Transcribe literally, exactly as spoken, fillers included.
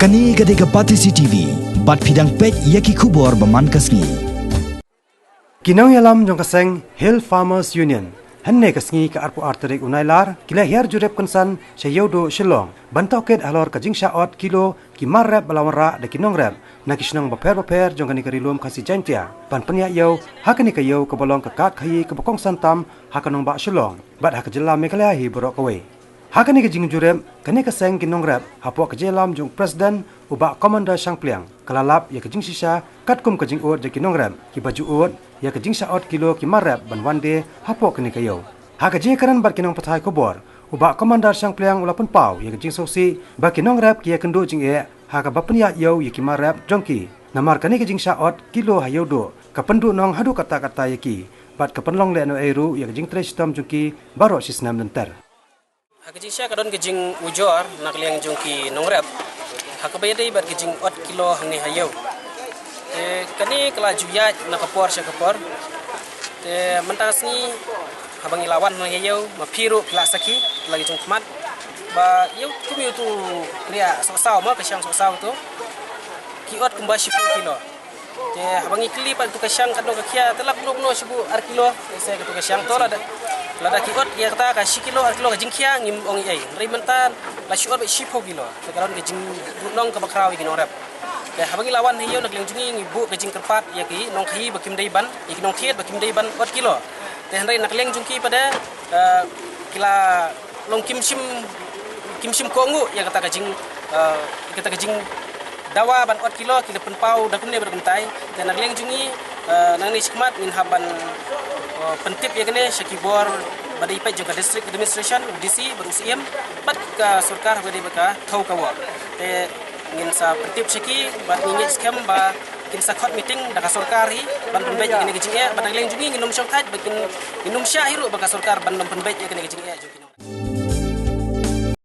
Kane ka dei ka Batesi T V, bad phi dang peit ïa ki khubor ba man ka sngi. Ki nongïalam jong ka seng Hill Farmers Union, hynne ka sngi ka arphew ar tarik u Nailar, ki la hiar jurip kynsan sha Ïewduh Shillong, ban tohkit halor ka jingshah ot kilo ki mar rep ba la wanrah da ki nongrep na ki shnong bapher bapher jong kane ka Ri Lum Khasi Jaiñtia, ban pynïaid ïew ha kane ka ïew kaba long ka kad khaïi kaba kongsan tam ha ka nongbah Shillong bad ha ka jylla Meghalaya hi baroh kawei. Ha kane ka jingjurip, kane ka seng ki nongrep hapoh ka jingïalam jong u President u Bah Commander Shangpliang, ka la lap ïa ka jingshisha katkum ka jingud jong ki nongrep kiba ju ud ïa ka jingshah ot kilo ki mar rep ban wan die hapoh kane ka ïew. Ha ka jingïakren bad ki nongpathai khubor, u Bah Commander Shangpliang u la pynpaw ïa ka jingsngewsih ba ki nongrep ki ïakynduh jingeh ha kaba pynïaid ïew ïa ki mar rep jong ki. Namar kane ka jingshah ot kilo ha Ïewduh ka pynduhnong haduh katta katta ïa ki, bad ka pynlong lehnohei ruh ïa ka jingtrei shitom jong ki baroh shi snem lynter. Ha ka jingshisha ka don ka jingujor na ka liang jong ki nongrep ha kaba ïadei bad ka jingot kilo hangne ha ïew. Te kane ka la ju ïaid na ka por sha ka por. Te mynta ka sngi haba ngi la wan hangne ha ïew, ma phi ruh phi la sakhi, phi la ki jingkhmat ba ïew kum ïew tu, ria sohsaw ma, ka shang sohsaw tu, ki ot kumba shiphew kilo. Te haba ngi kylli pat tu ka shang katno ka khia, te la kumno kumno, shibun ar kilo. Te se katu ka shang to lada, lada ki ot ïa kata ka shi kilo, ar kilo ka jingkhia, ngim ong ei ei. Hynrei mynta la shu ot bad shiphew kilo. Te ka don ka jingduhnong kaba khraw ïa ki nongrep. Te haba ngi la wan ha ïew, na ka liang jong ngi ngi buh ka jingkyrpad ïa ki nongkhaïi ba kim dei ban, ïa ki nongthied ba kim dei ban ot kilo. Te hynrei na ka liang jong ki pat de, eh, ki la long kim shym, kim shym kohnguh ïa kata ka jing, eh, ïa kata ka jingdawa ban ot kilo, ki la pynpaw da kumne bad kumtai. Te na ka liang jong ngi, eh, nangne shakhmat ngin hap ban, eh, pyntip ïa kane sha ki bor ba dei peit jong ka District Administration, u D C bad u C M, bad ka sorkar haba dei ba ka thew ka wah. Te ngin sa pyntip sha ki bad ngi ngeit skhem ba kin sa khot meeting da ka sorkar hi ban pynbeit ïa kane ka jingeh, bad na ka liang jong ngi ngin ym shong thait ba kin, ngin ym shah hi ruh ba ka sorkar ban ym pynbeit ïa kane ka jingeh jong ki nong